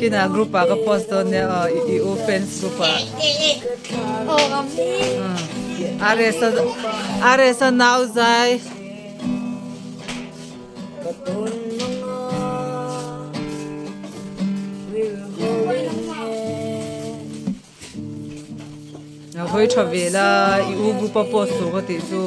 Kinah group ah ka post dawn nia aw i u fans group ah. RS RS a nau zai. A hawi tha ve la i u group a post tur ka tih chu.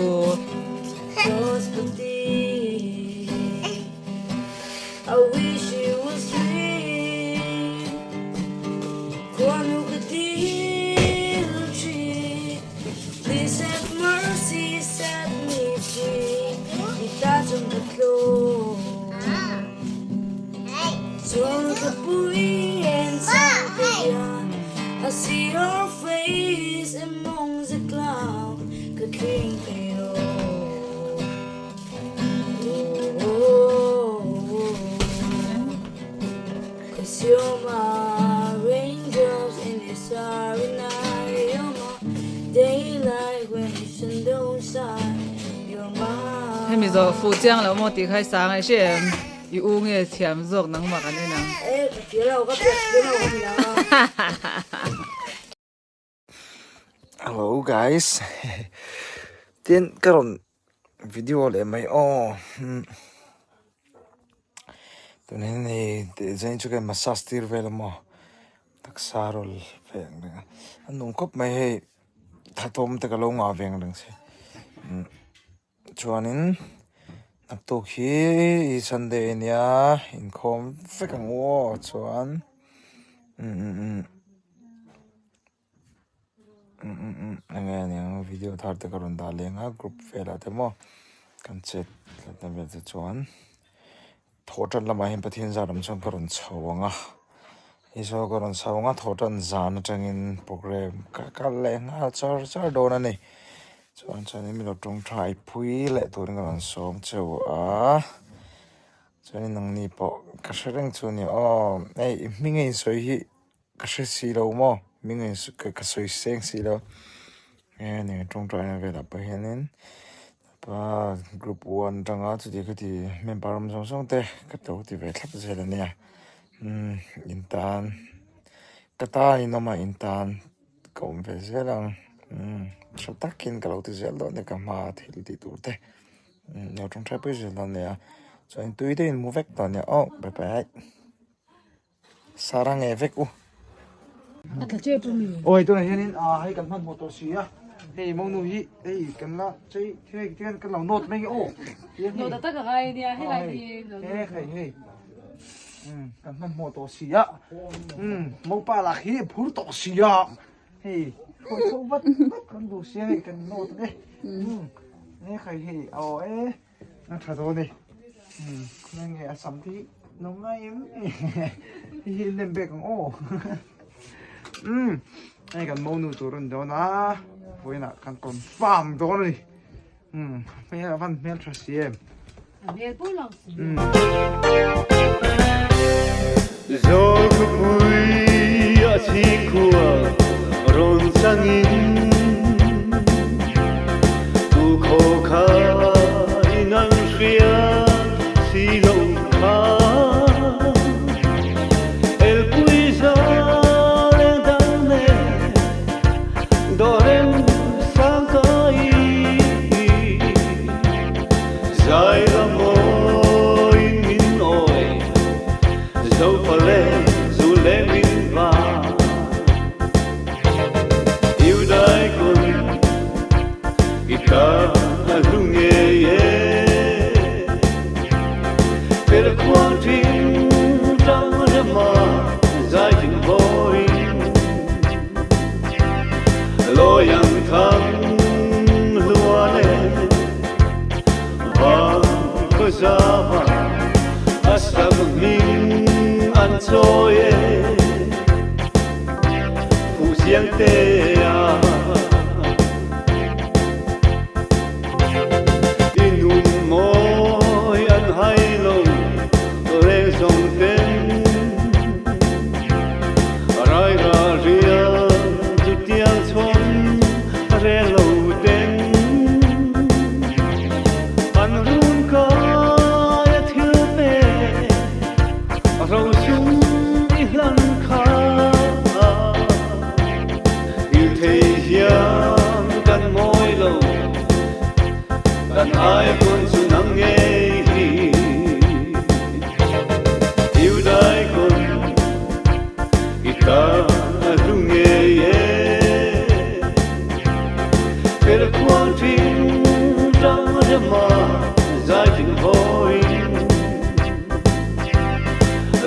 Hemi zawh fuh chiang loh maw tih kha i sang a i hre em? I u nge thiam zawk nangmah kan en ang. Hello guys tin ka rawn video leh mai aw tunah hian hei zanin chu ka massage tir vel a maw taksa rawl ve ang reng a a nuam khawp mai hei thatawm te ka lo ngah ve ang reng si chuanin naktuk hi Sunday a nia inkhawm vek ang u aw chuan Enge aniang video thar te ka rawn dah leng a group velah te maw kan chet tlatna vel te chuan thawh tan lamah hian Pathian zar lam chuan ka rawn chho ang a Isua ka rawn chho ang a thawh tan zan atangin programme ka kal leh nghal char char dawn a ni chuan chuanin min lo tawngtai pui leh turin ka rawn sawm cheu a chuanin nangni pawh ka hre reng chu a ni aw hei hming a insawi hi. Ka hre si lo maw? Mi nge ka sawi seng si lo. Nge ni tawngtaina velah pawh hianin pa group one atanga chuti khati member awm zawng zawng te ka to ti ve thlap zel a nia. Umm in tan ka tan in awm a in tan ka awm ve zel ang. Umm tha takin ka lo ti zel dawn a ni ka hma thil tih tur te. Umm lo tawngtai pui zel dawn a nia. Chuan tui te in hmu vek tawh a nia aw bye bye. Sara nge vek u. Oi tunah hianin ah hei kan hmanhmawh tawh si a hei monu hi hei kan la chei hei tihian kan lo nawt mai aw Nawt a tak a ngai ania helai hi he hei hei um kan hmanhmawh tawh si a um mopa lah hi a phur tawh si a hei khawi chho vat vat kan duh sia hei kan nawt ang e um he hei hei aw e. A tha dawn e. Umm khawnge nge a sam te hi lo ngai em hei hi lem bek ang aw. Umm hei kan monu tur a ni dawn a vawiinah kan confirm dawn a ni. Umm hmel a van hmel tha si em. A hmel pawh lang si. Umm. Zawkpui a chhingkhua rawn changin Tu khaw kha in an hria si lo kha Elpui za leng dang nen Dawrem sang kai Zai la mawi min awi Zofa le zu le min va Yêu dai kun i ta hlu nge ye Per khuang thin tang rema zai thin hoi Loyang thang lua le Van khua za va a sak hming an chawi e Fuh siang te ah I nun mawi an hai lo leng zong ten Rai ra rial.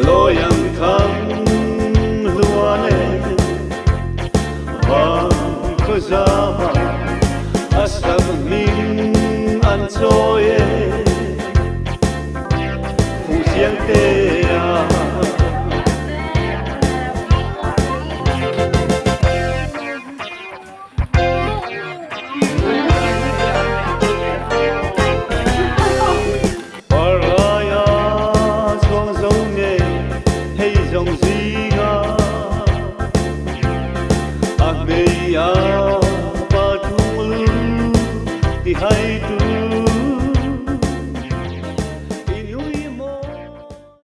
Lawi ang thang hluan e Van khaw zama a sak hming an chawi e Fuhchiangte.